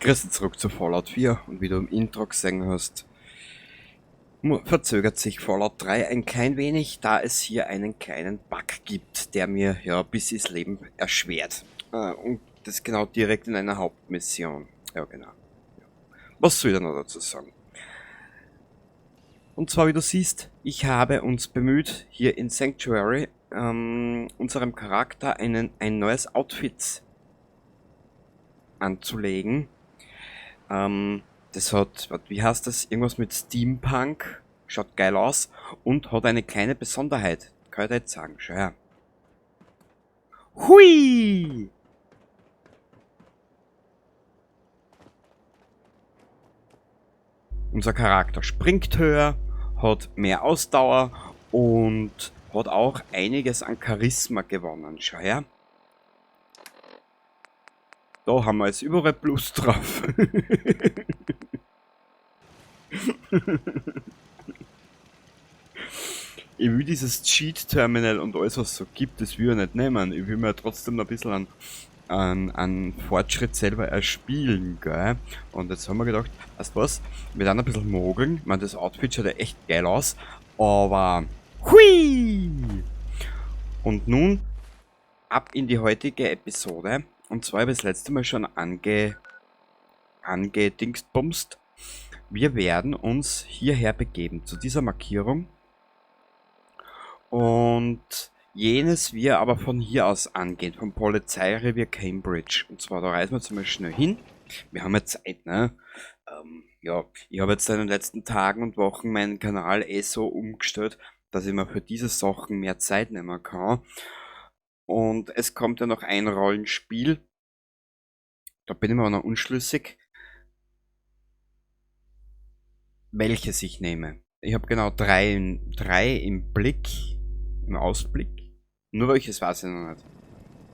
Grüß dich zurück zu Fallout 4 und wie du im Intro gesehen hast, verzögert sich Fallout 3 ein klein wenig, da es hier einen kleinen Bug gibt, der mir ja bis ins Leben erschwert. Und das genau direkt in einer Hauptmission. Ja, genau. Ja. Was soll ich da noch dazu sagen? Und zwar, wie du siehst, ich habe uns bemüht, hier in Sanctuary unserem Charakter ein neues Outfit anzulegen. Das hat, wat, wie heißt das? Irgendwas mit Steampunk. Schaut geil aus und hat eine kleine Besonderheit. Kann ich dir jetzt sagen. Schau her. Hui! Unser Charakter springt höher, hat mehr Ausdauer und hat auch einiges an Charisma gewonnen. Schau her. Da haben wir jetzt überall Plus drauf. Ich will dieses Cheat-Terminal und alles, was es so gibt, das will ich nicht nehmen. Ich will mir trotzdem noch ein bisschen an Fortschritt selber erspielen, gell? Und jetzt haben wir gedacht, weißt du was, wir werden ein bisschen mogeln. Ich meine, das Outfit schaut ja echt geil aus, aber hui! Und nun ab in die heutige Episode. Und zwar habe ich das letzte Mal schon angedingstbumst. Wir werden uns hierher begeben, zu dieser Markierung. Und jenes wir aber von hier aus angehen, vom Polizeirevier Cambridge. Und zwar, da reisen wir zum Beispiel schnell hin. Wir haben ja Zeit, ne? Ja, ich habe jetzt in den letzten Tagen und Wochen meinen Kanal eh so umgestellt, dass ich mir für diese Sachen mehr Zeit nehmen kann. Und es kommt ja noch ein Rollenspiel. Da bin ich mir aber noch unschlüssig, welches ich nehme. Ich habe genau drei im Blick, im Ausblick. Nur welches weiß ich noch nicht.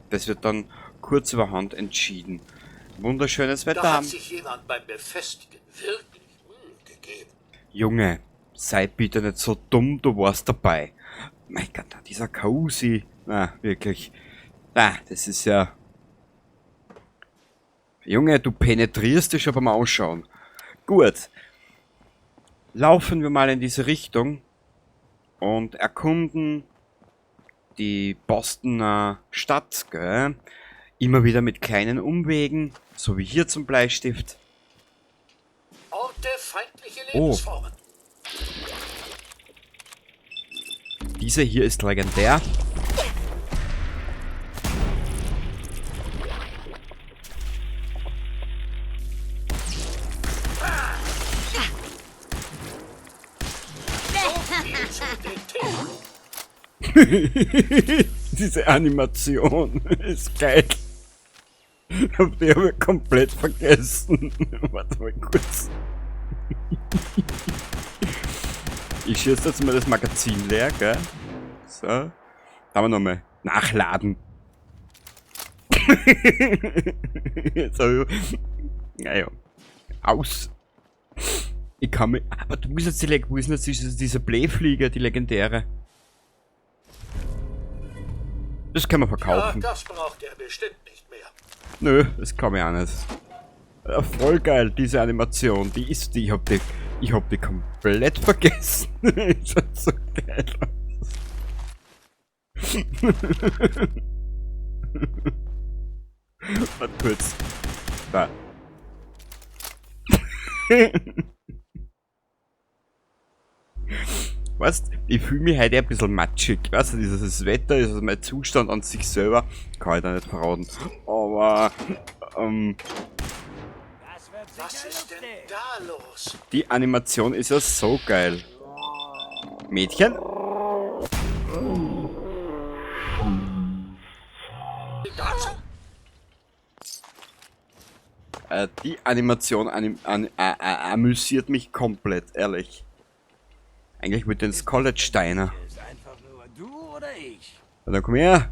Das wird dann kurz über Hand entschieden. Wunderschönes Wetter Da hat haben. sich jemand beim Befestigen wirklich Mühe gegeben. Junge, sei bitte nicht so dumm, du warst dabei. Mein Gott, dieser Kausi. Na, wirklich. Na, das ist ja... Junge, du penetrierst dich schon beim Ausschauen. Gut. Laufen wir mal in diese Richtung und erkunden die Bostoner Stadt, gell? Immer wieder mit kleinen Umwegen, so wie hier zum Bleistift. Orte feindliche Oh. Lebensformen. Diese hier ist legendär. Diese Animation ist geil. Hab die aber komplett vergessen. Warte mal kurz. Ich schieße jetzt mal das Magazin leer, gell? So. Da haben wir nochmal. Nachladen. Jetzt hab ich. Naja. Aus. Ich kann mich. Aber du bist jetzt die Leg-, wo ist denn jetzt diese Blähfliege, die legendäre? Das können wir verkaufen. Ja, das braucht er bestimmt nicht mehr. Nö, das kann ich auch nicht. Ja, voll geil, diese Animation. Die ist, die, ich hab die, ich hab die komplett vergessen. Schaut so geil aus. Warte kurz. Da. Weißt, ich fühle mich heute ein bisschen matschig. Weißt du, dieses Wetter, ist mein Zustand an sich selber, kann ich da nicht verraten. Aber Was ist denn da los? Die Animation ist ja so geil. Mädchen? Die Animation amüsiert mich komplett, ehrlich. Eigentlich mit den College-Steiner. Ist einfach nur du oder ich. Na dann komm her.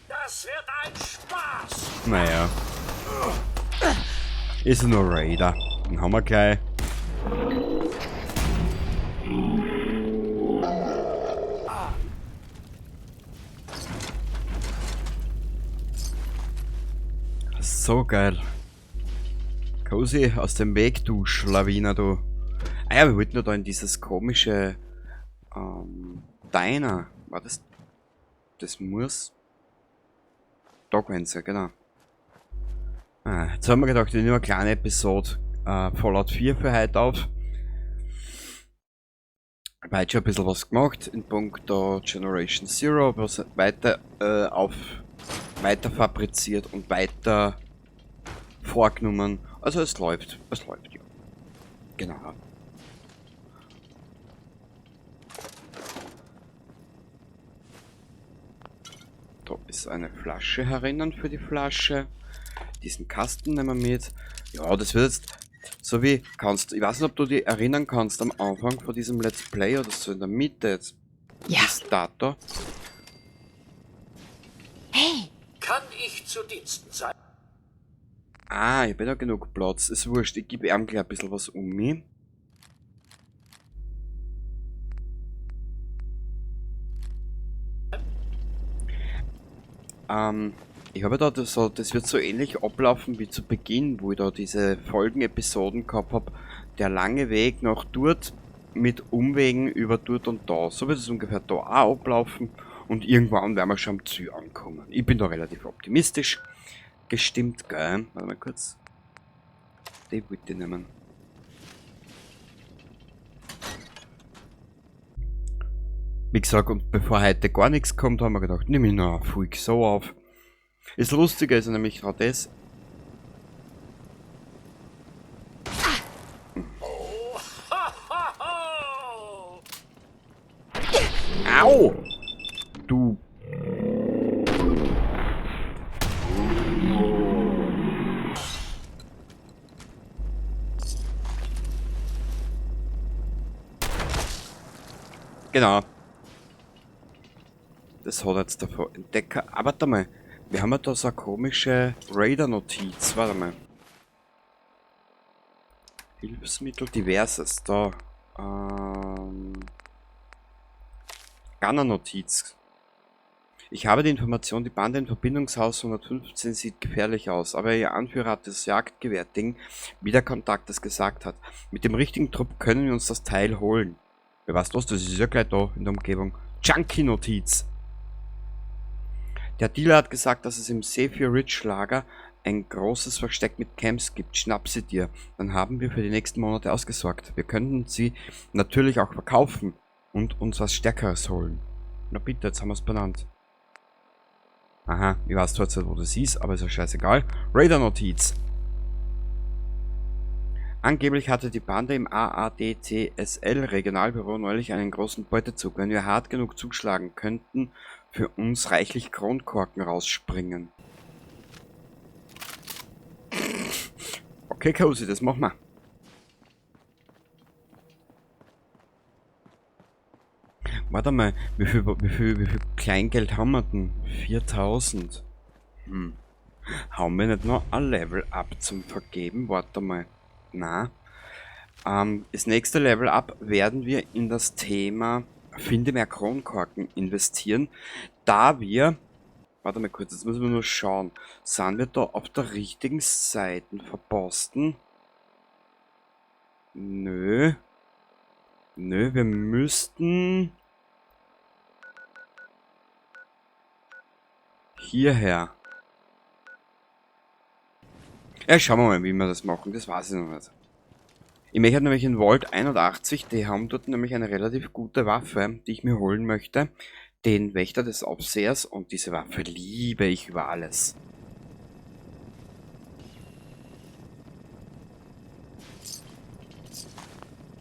Das wird ein Spaß. Naja. Ist nur Raider. Den haben wir gleich. Das ist so geil. Cozy, aus dem Weg, du Schlawiner, du. Ah ja, wir wollten ja da in dieses komische Diner. War das? Das muss da gewesen sein, genau. Ah, jetzt haben wir gedacht, ich nehme eine kleine Episode Fallout 4 für heute auf. Ich habe heute schon ein bisschen was gemacht in puncto Generation Zero, was weiter weiter fabriziert und weiter vorgenommen. Also es läuft, ja. Genau. Da ist eine Flasche herinnen für die Flasche. Diesen Kasten nehmen wir mit. Ja, das wird jetzt so wie kannst, ich weiß nicht, ob du dich erinnern kannst am Anfang von diesem Let's Play oder so in der Mitte jetzt. Ja. Bis dato. Hey! Kann ich zu Diensten sein? Ah, ich hab ja noch genug Platz. Ist wurscht, ich gebe ihm gleich ein bisschen was um mich. Ich habe da das, so, das wird so ähnlich ablaufen wie zu Beginn, wo ich da diese Folgenepisoden gehabt hab. Der lange Weg nach dort mit Umwegen über dort und da. So wird es ungefähr da auch ablaufen und irgendwann werden wir schon am Ziel ankommen. Ich bin da relativ optimistisch gestimmt, gell? Warte mal kurz. Die wollte ich nehmen. Wie gesagt, und bevor heute gar nichts kommt, haben wir gedacht, nimm ich noch eine Folge so auf. Das Lustige ist nämlich gerade das. Au! Du. Genau. Das hat jetzt davor Entdecker. Aber warte mal, wir haben ja da so eine komische Raider-Notiz. Warte mal. Hilfsmittel, diverses. Da. Gunner-Notiz. Ich habe die Information, die Bande im Verbindungshaus 115 sieht gefährlich aus, aber ihr Anführer hat das Jagdgewehr-Ding, wie der Kontakt es gesagt hat. Mit dem richtigen Trupp können wir uns das Teil holen. Wer weiß was, das ist ja gleich da in der Umgebung. Junkie-Notiz. Der Dealer hat gesagt, dass es im Zephyr Ridge Lager ein großes Versteck mit Camps gibt. Schnapp sie dir. Dann haben wir für die nächsten Monate ausgesorgt. Wir könnten sie natürlich auch verkaufen und uns was Stärkeres holen. Na bitte, jetzt haben wir's benannt. Aha, ich weiß zwar jetzt nicht, wo das ist, aber ist ja scheißegal. Raider-Notiz. Angeblich hatte die Bande im AADCSL Regionalbüro neulich einen großen Beutezug. Wenn wir hart genug zuschlagen, könnten für uns reichlich Kronkorken rausspringen. Okay, Cozy, das machen wir. Warte mal, wie viel Kleingeld haben wir denn? 4000. Haben wir nicht noch ein Level Up zum Vergeben? Warte mal. Na. Das nächste Level Up werden wir in das Thema Finde mehr Kronkorken investieren, da wir, warte mal kurz, jetzt müssen wir nur schauen, sind wir da auf der richtigen Seite verposten? Nö. Nö, wir müssten hierher. Ja, schauen wir mal, wie wir das machen, das weiß ich noch nicht. Ich möchte nämlich in Vault 81, die haben dort nämlich eine relativ gute Waffe, die ich mir holen möchte. Den Wächter des Aufsehers, und diese Waffe liebe ich über alles.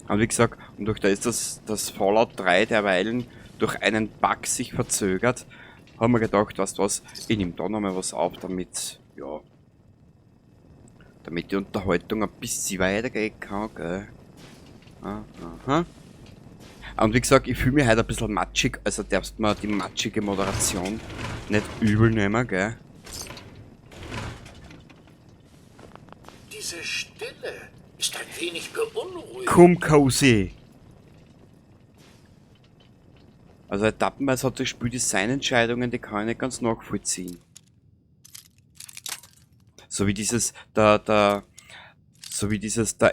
Und wie gesagt, und durch da ist das Fallout 3 derweilen durch einen Bug sich verzögert, haben wir gedacht, weißt du was, ich nehme da nochmal was auf, damit die Unterhaltung ein bisschen weitergehen kann, gell? Aha. Und wie gesagt, ich fühle mich heute ein bisschen matschig, also darfst du mir die matschige Moderation nicht übel nehmen, gell? Diese Stille ist ein wenig beunruhigend. Komm, Cozy! Also etappenweise hat das Spiel Designentscheidungen, die kann ich nicht ganz nachvollziehen. So wie dieses, der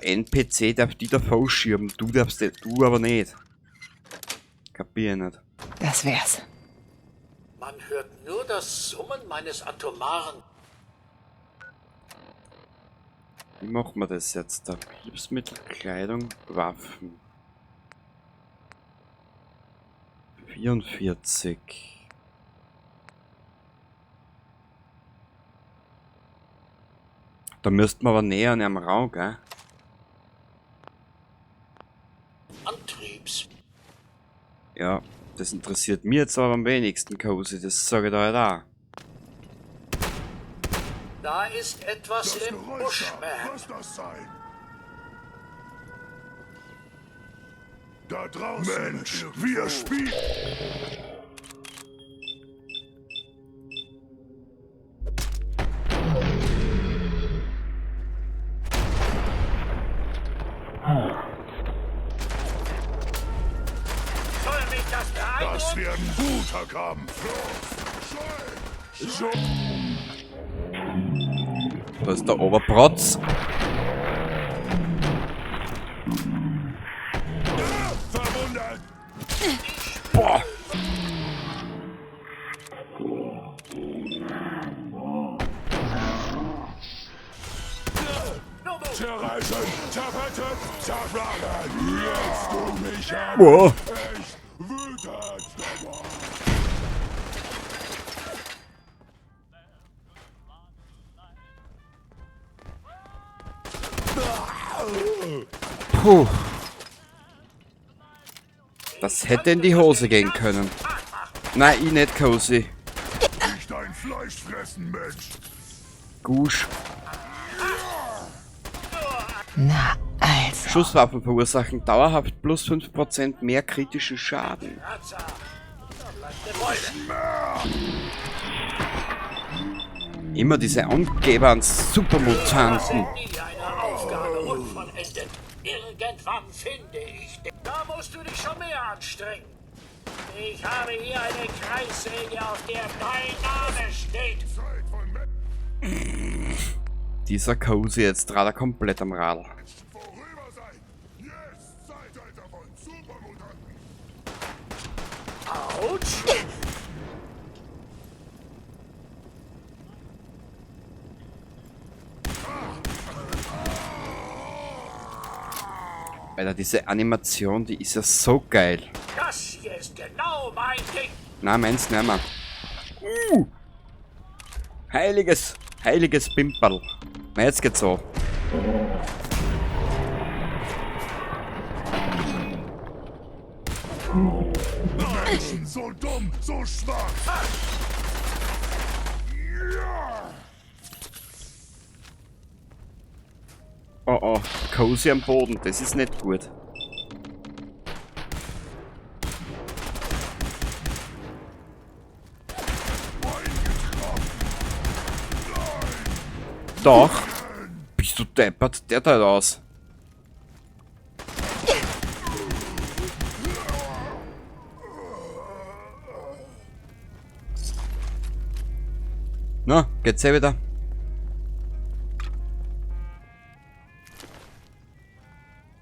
NPC darf die davor schieben, du darfst, du aber nicht. Kapier ich nicht. Das wär's. Man hört nur das Summen meines atomaren. Wie machen wir das jetzt da? Hilfsmittel, Kleidung, Waffen. 44. Da müssten wir aber näher an einem Raum, gell? Antriebs. Ja, das interessiert mich jetzt aber am wenigsten, Cozy, das sage ich da halt auch. Da ist etwas Das im Geräusch Busch, da. Ma'am. Lass das sein. Da draußen. Mensch, wir spielen. Soll mich das Das beeindrucken? wird ein guter Kampf. Los, so. Da ist der Oberprotz. Verwundert. Boah. Zerreißen, zerfetzen, zerschlagen. Jetzt du mich an. Boah. Echt wütend geworden. Puh. Das hätte in die Hose gehen können. Nein, ich nicht, Cozy. Nicht dein Fleisch fressen, Mensch. Gusch. Na, also. Schusswaffen verursachen dauerhaft plus 5% mehr kritischen Schaden. Kratzer. Da bleibt eine Beule. Immer diese Angeber an Supermutanten. Nie eine Aufgabe unvollendet. Irgendwann finde ich dich. Da musst du dich schon mehr anstrengen. Ich habe hier eine Kreissäge, auf der dein Name steht. Zeit von Dieser Cozy jetzt trat er komplett am Radl. Menschen vorüber sein. Jetzt Zeitalter von Supermutanten. Autsch! Alter, diese Animation, die ist ja so geil. Das hier ist genau mein Ding. Na, meins nicht mehr. Heiliges, heiliges Pimperl. Na, jetzt geht's so. Menschen so dumm, so schwach. Ja. Oh oh, Cozy am Boden, das ist nicht gut. Doch. Bist du deppert? Der teilt aus. Na, geht's eh wieder?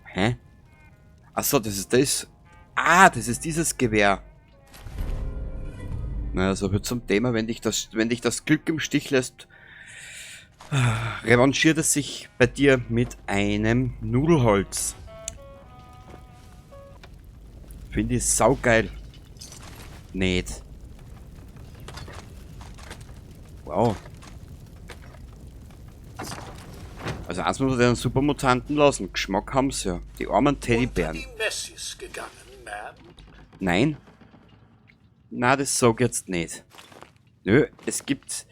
Hä? Achso, das ist das. Ah, das ist dieses Gewehr. Na, so viel zum Thema, wenn dich das Glück im Stich lässt, revanchiert es sich bei dir mit einem Nudelholz. Finde ich saugeil. Nicht. Wow. Also eins muss man den Supermutanten lassen. Geschmack haben sie ja. Die armen Teddybären. Unter die Messis gegangen, Ma'am? Nein. Na, das sag ich jetzt nicht. Nö, es gibt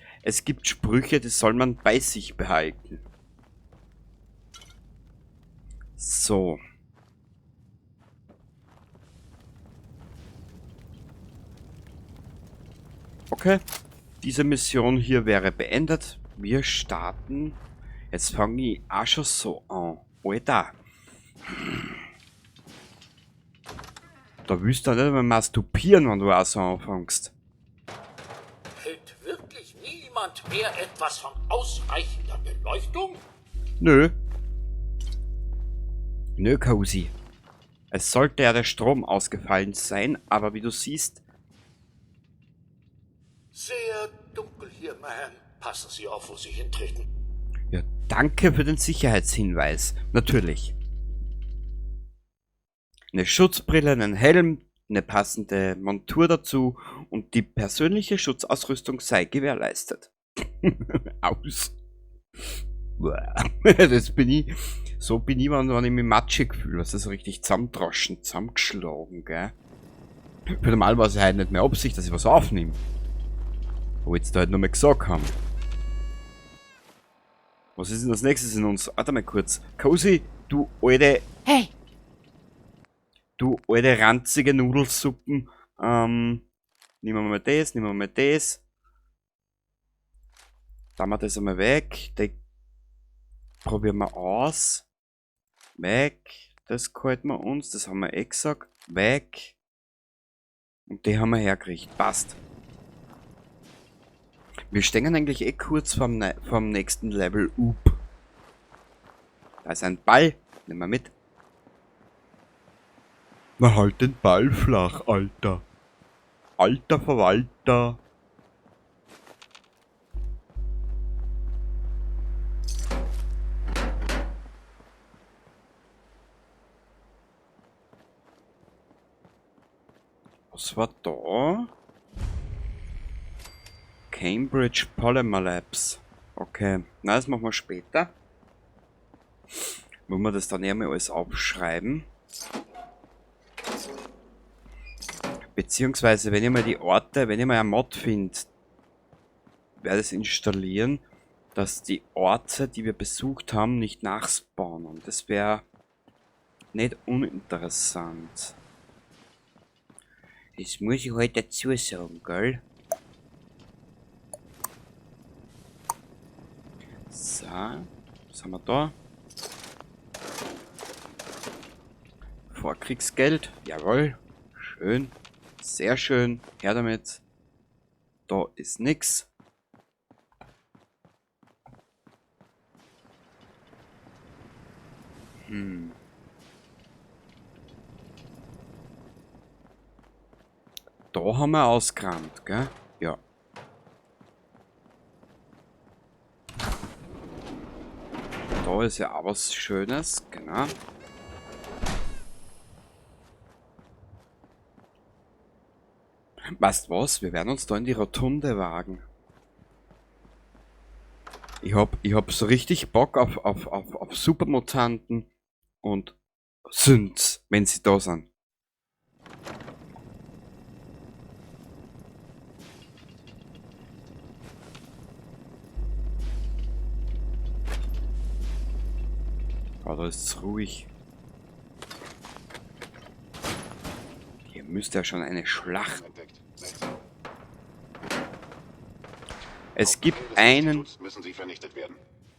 Sprüche, die soll man bei sich behalten. So. Okay. Diese Mission hier wäre beendet. Wir starten. Jetzt fange ich auch schon so an. Alter. Da willst du nicht mehr masturbieren, wenn du auch so anfängst. Hält wirklich niemand Niemand mehr etwas von ausreichender Beleuchtung? Nö. Nö, Cozy. Es sollte ja der Strom ausgefallen sein, aber wie du siehst... Sehr dunkel hier, Man. Passen Sie auf, wo Sie hintreten. Ja, danke für den Sicherheitshinweis. Natürlich. Eine Schutzbrille, einen Helm, eine passende Montur dazu und die persönliche Schutzausrüstung sei gewährleistet. Aus. Das bin ich. So bin ich, wenn ich mich matschig fühle. Das ist so richtig zusammendroschen, zusammengeschlagen, gell? Für normal war es halt nicht mehr Absicht, dass ich was aufnehme. Wo jetzt da halt nur mal gesagt haben. Was ist denn das nächstes in uns? Warte mal kurz. Cozy, du alte... Hey! Du alte ranzige Nudelsuppen. Nehmen wir mal das, nehmen wir mal das. Da machen wir das einmal weg. Die probieren wir aus. Weg. Das gehalten wir uns. Das haben wir eh gesagt. Weg. Und die haben wir hergerichtet. Passt. Wir stehen eigentlich eh kurz vorm nächsten Level up. Da ist ein Ball. Nehmen wir mit. Na halt den Ball flach, Alter. Alter Verwalter. Was war da? Cambridge Polymer Labs. Okay, na, das machen wir später. Wollen wir das dann eher mal alles aufschreiben? Beziehungsweise, wenn ich mal die Orte, wenn ich mal einen Mod finde, werde ich es installieren, dass die Orte, die wir besucht haben, nicht nachspawnen. Das wäre nicht uninteressant. Das muss ich halt dazu sagen, gell? So, was haben wir da? Vorkriegsgeld, jawohl. Schön, sehr schön. Her damit. Da ist nix. Da haben wir ausgeräumt, gell? Ja. Da ist ja auch was Schönes, genau. Weißt was? Wir werden uns da in die Rotunde wagen. Ich hab so richtig Bock auf Supermutanten und Synths, wenn sie da sind. Oh, da ist's ruhig. Hier müsste ja schon eine Schlacht. Es gibt einen,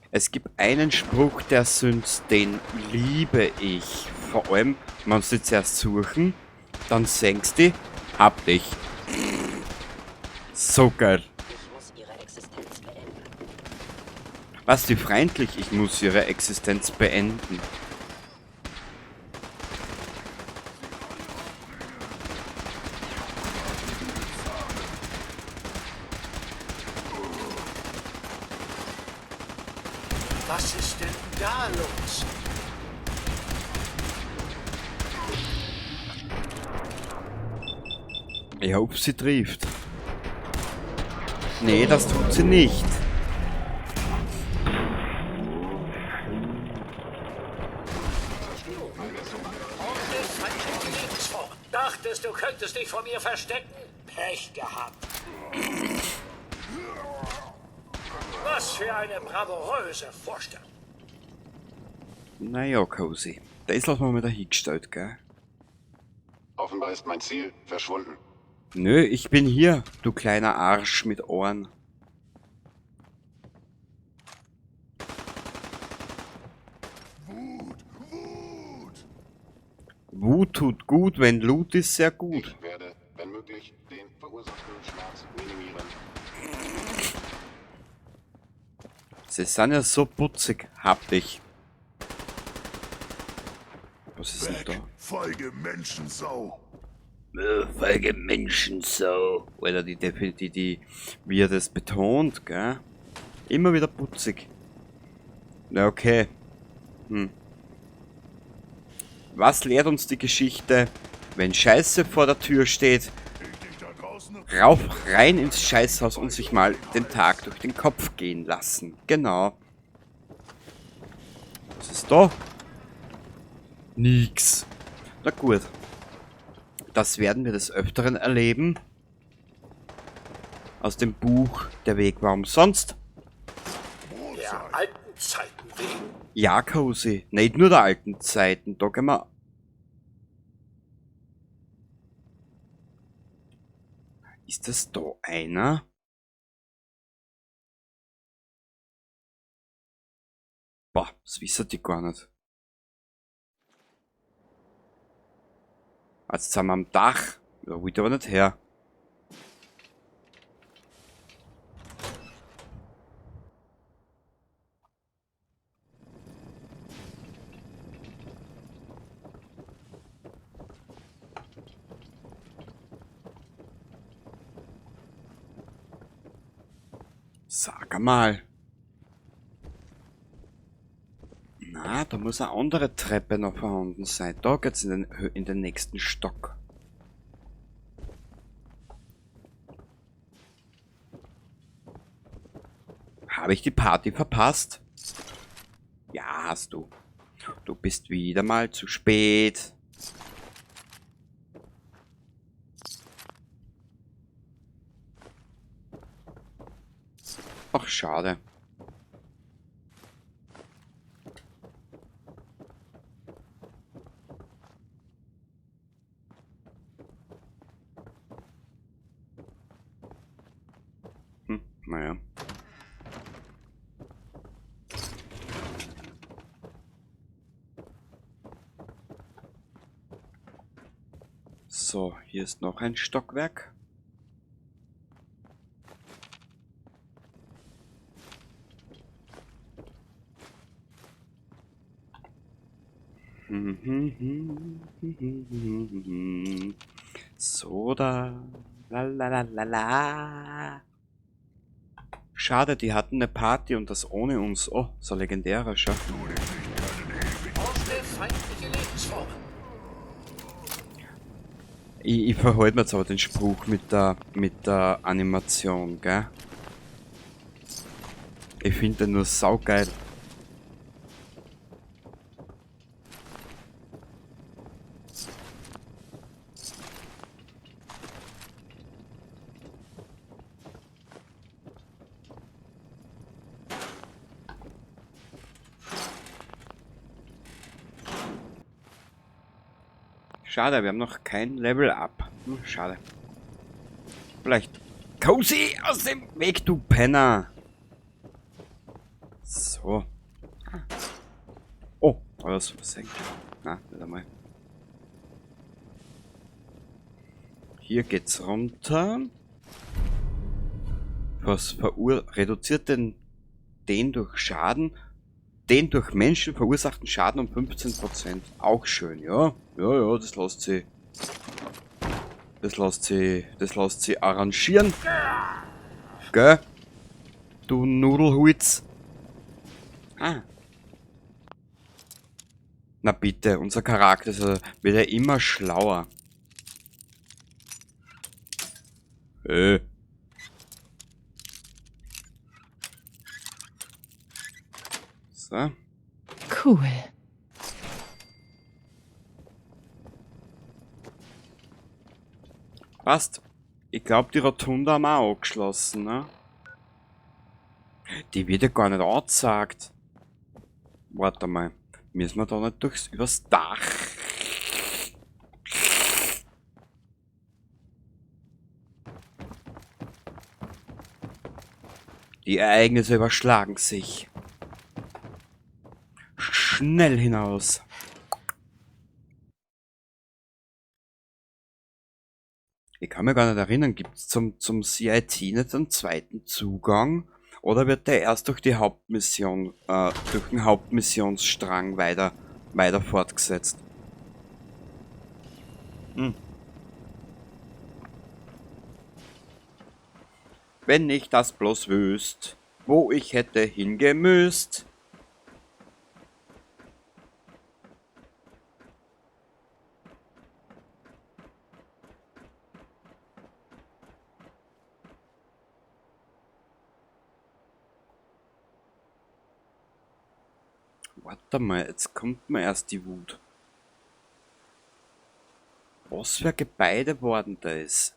es gibt einen Spruch der Synths, den liebe ich. Vor allem, man soll zuerst suchen, dann senkst die, hab dich. So geil. Ich muss ihre Existenz beenden. Was, wie freundlich, ich muss ihre Existenz beenden. Was ist denn da los? Ich hoffe, sie trifft. Nee, das tut sie nicht. Dachtest, du könntest dich vor mir verstecken? Pech gehabt. Was für eine bravouröse Vorstellung. Naja, Cozy. Das lassen wir mal dahingestellt, gell? Offenbar ist mein Ziel verschwunden. Nö, ich bin hier, du kleiner Arsch mit Ohren. Wut, Wut! Wut tut gut, wenn Loot ist sehr gut. Ich werde, wenn möglich, den verursachten Schmerz minimieren. Sie sind ja so putzig. Hab dich. Was ist denn Weg, da? feige Menschensau. Feige Menschensau. Alter, die, wie er das betont, gell? Immer wieder putzig. Na, okay. Was lehrt uns die Geschichte? Wenn Scheiße vor der Tür steht, rauf rein ins Scheißhaus und sich mal den Tag durch den Kopf gehen lassen. Genau. Was ist da? Nix. Na gut. Das werden wir des Öfteren erleben. Aus dem Buch Der Weg war umsonst. Der alten Zeiten wegen. Ja, Cozy. Nicht nur der alten Zeiten. Da gehen wir... Ist das da einer? Boah, das wissen die gar nicht. Jetzt sind wir am Dach. Da wollte ich aber nicht her. Sag einmal. Na, da muss eine andere Treppe noch vorhanden sein. Da geht's in den nächsten Stock. Habe ich die Party verpasst? Ja, hast du. Du bist wieder mal zu spät. Ach, schade. Naja. So, hier ist noch ein Stockwerk. So da. La la la la la. Schade, die hatten eine Party und das ohne uns. Oh, so legendärer, schau. Ich verhalte mir jetzt aber den Spruch mit der Animation, gell? Ich find den nur saugeil. Schade, wir haben noch kein Level Up. Schade. Vielleicht. Cozy, aus dem Weg, du Penner! So. Ah. Oh, war das versenkt? Na, nicht einmal. Hier geht's runter. Was reduziert denn den durch Schaden? Den durch Menschen verursachten Schaden um 15%. Auch schön, ja. Ja, ja, das lässt sie. Das lässt sie. Das lässt sie arrangieren. Gell? Du Nudelhulz. Ah. Na bitte, unser Charakter ist ja, wird ja immer schlauer. So. Cool. Passt. Ich glaub, die Rotunda haben wir auch angeschlossen, ne? Die wird ja gar nicht angezeigt. Warte mal. Müssen wir da nicht übers Dach? Die Ereignisse überschlagen sich. Schnell hinaus. Ich kann mir gar nicht erinnern, gibt's zum CIT nicht einen zweiten Zugang? Oder wird der erst durch die Hauptmission, durch den Hauptmissionsstrang weiter fortgesetzt? Hm. Wenn ich das bloß wüsst, wo ich hätte hingemüsst. Warte mal, jetzt kommt mir erst die Wut. Was für ein Gebäude worden da ist.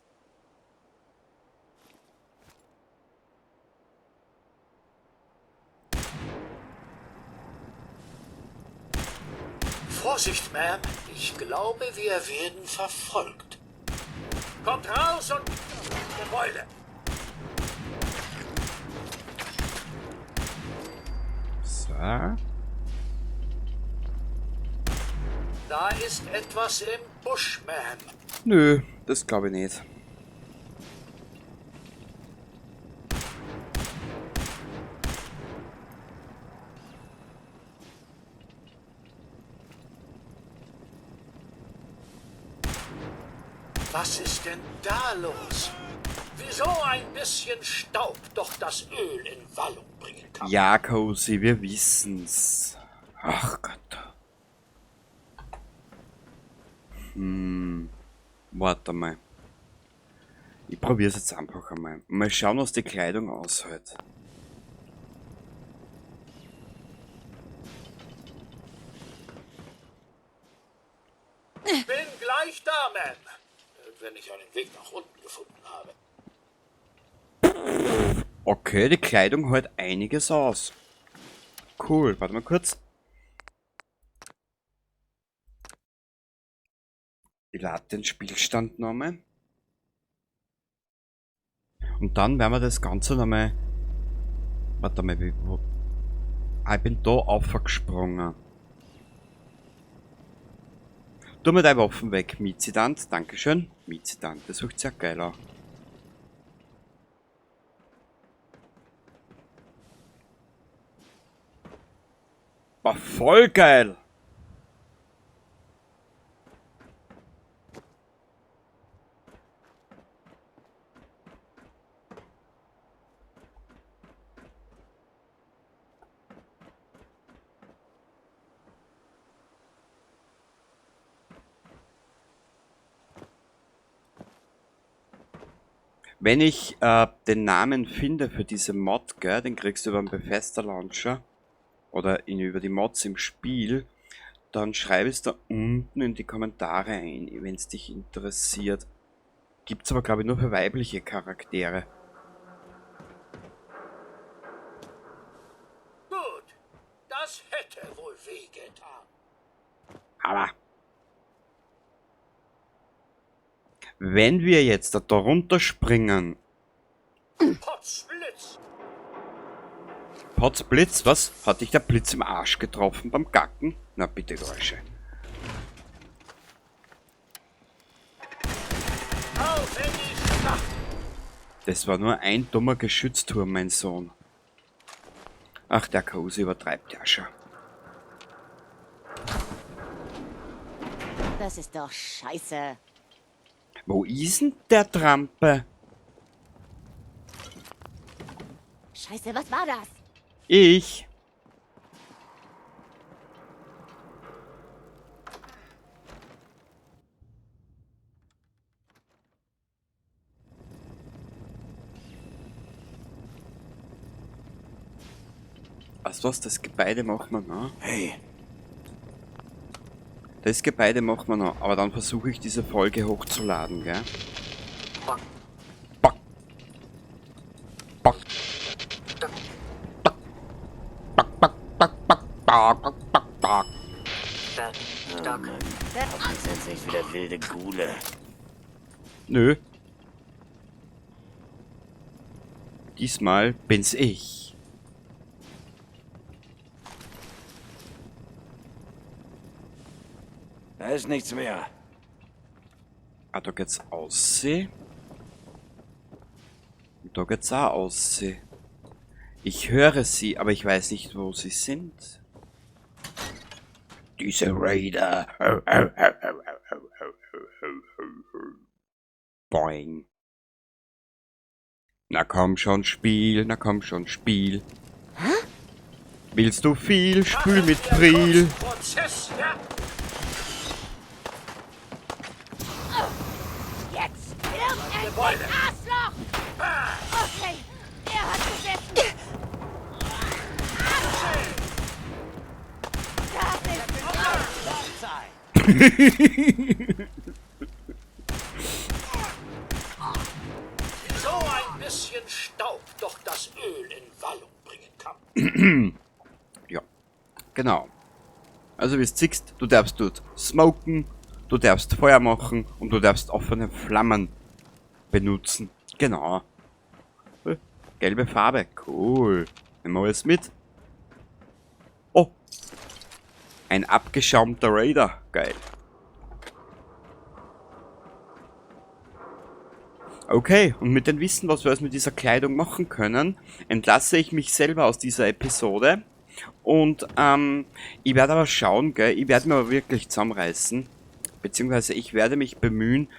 Vorsicht, Ma'am. Ich glaube, wir werden verfolgt. Kommt raus und... Gebäude. So. Da ist etwas im Busch, Ma'am. Nö, das glaube ich nicht. Was ist denn da los? Wieso ein bisschen Staub doch das Öl in Wallung bringen kann? Ja, Cozy, wir wissen's. Ach Gott. Hm. Warte mal. Ich probier's jetzt einfach einmal. Mal schauen, was die Kleidung aushält. Bin gleich da, Ma'am. Wenn ich einen Weg nach unten gefunden habe. Okay, die Kleidung hält einiges aus. Cool, warte mal kurz. Ich lade den Spielstand nochmal. Und dann werden wir das Ganze nochmal... Warte mal, wie, wo... Ah, ich bin da aufgesprungen. Tu mir deine Waffen weg, Mizidant. Dankeschön. Mizidant, das riecht sehr geil an. War voll geil! Wenn ich den Namen finde für diese Mod, gell, den kriegst du über den Bethesda Launcher oder über die Mods im Spiel, dann schreib es da unten in die Kommentare ein, wenn's dich interessiert. Gibt's aber, glaub ich, nur für weibliche Charaktere. Gut, das hätte wohl wehgetan. Aber wenn wir jetzt da runterspringen. Potzblitz. Potzblitz, was? Hat dich der Blitz im Arsch getroffen beim Gacken? Na bitte, Geräusche. Auf in die Schlacht. Das war nur ein dummer Geschützturm, mein Sohn. Ach, der Chaos übertreibt ja schon. Das ist doch scheiße. Wo ist denn der Trampe? Scheiße, was war das? Ich. Weißt du was, das Gebäude machen wir noch. Hey. Das Gebäude machen wir noch, aber dann versuche ich diese Folge hochzuladen, gell? Back. Back. Back. Back. Back, back, back, back, back, back, back, back. Stock. Hoffentlich sind nicht wieder wilde Ghule. Nö. Diesmal bin's ich. Da ist nichts mehr. Ah, da geht's aussehen. Und da geht's auch aussehen. Ich höre sie, aber ich weiß nicht, wo sie sind. Diese Raider. Boing. Na komm schon, Spiel, na komm schon, Spiel. Willst du viel, spül mit Machen wir Priel. kurz Prozess, ja? Jetzt stirb endlich, Gebäude. Arschloch! Okay, er hat gesessen. Das ist So ein bisschen Staub doch das Öl in Wallung bringen kann. Ja, genau. Also wie du siehst, du darfst dort smoken, du darfst Feuer machen und du darfst offene Flammen benutzen. Genau. Gelbe Farbe, cool. Nehmen wir alles mit. Oh, ein abgeschaumter Raider, geil. Okay, und mit dem Wissen, was wir alles mit dieser Kleidung machen können, entlasse ich mich selber aus dieser Episode. Und ich werde aber schauen, gell, ich werde mir aber wirklich zusammenreißen, beziehungsweise ich werde mich bemühen,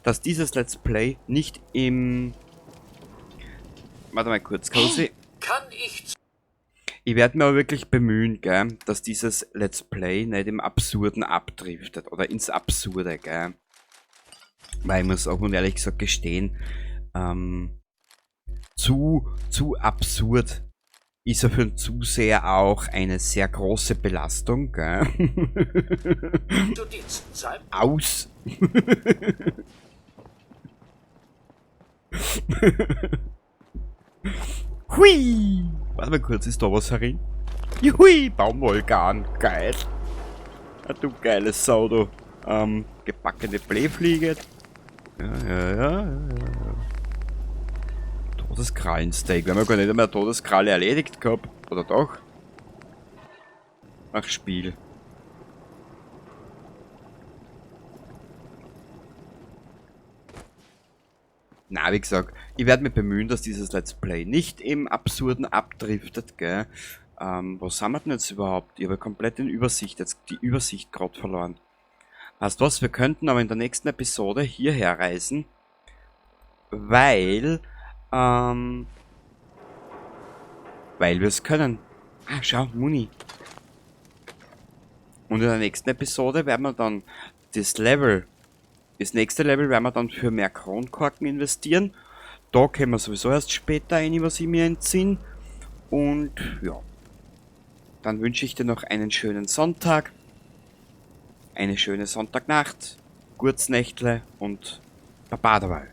dass dieses Let's Play nicht im... Warte mal kurz, Cozy. Kann ich Ich werde mir aber wirklich bemühen, gell, dass dieses Let's Play nicht im Absurden abdriftet oder ins Absurde, gell. Weil ich muss auch und ehrlich gesagt gestehen, zu absurd ist ja für den Zuseher auch eine sehr große Belastung, gell? zu Diensten sein? Aus! Hui! Warte mal kurz, ist da was herin? Juhui! Baumwollgarn, geil! Ja, du geile Sau, du. Gebackene Blähfliege. Ja, ja, ja, ja, ja. Todeskrallensteak. Wir haben ja gar nicht einmal Todeskralle erledigt gehabt. Oder doch? Ach, Spiel. Na, wie gesagt, ich werde mich bemühen, dass dieses Let's Play nicht im Absurden abdriftet, gell? Wo sind wir denn jetzt überhaupt? Ich habe komplett den Übersicht, jetzt die Übersicht grad verloren. Weißt du was, wir könnten aber in der nächsten Episode hierher reisen, weil wir es können. Ah, schau, Muni. Und in der nächsten Episode werden wir dann das Level, das nächste Level werden wir dann für mehr Kronkorken investieren. Da kommen wir sowieso erst später rein, was ich mir entziehe. Und ja, dann wünsche ich dir noch einen schönen Sonntag, eine schöne Sonntagnacht, Kurznächtle und Baba dabei.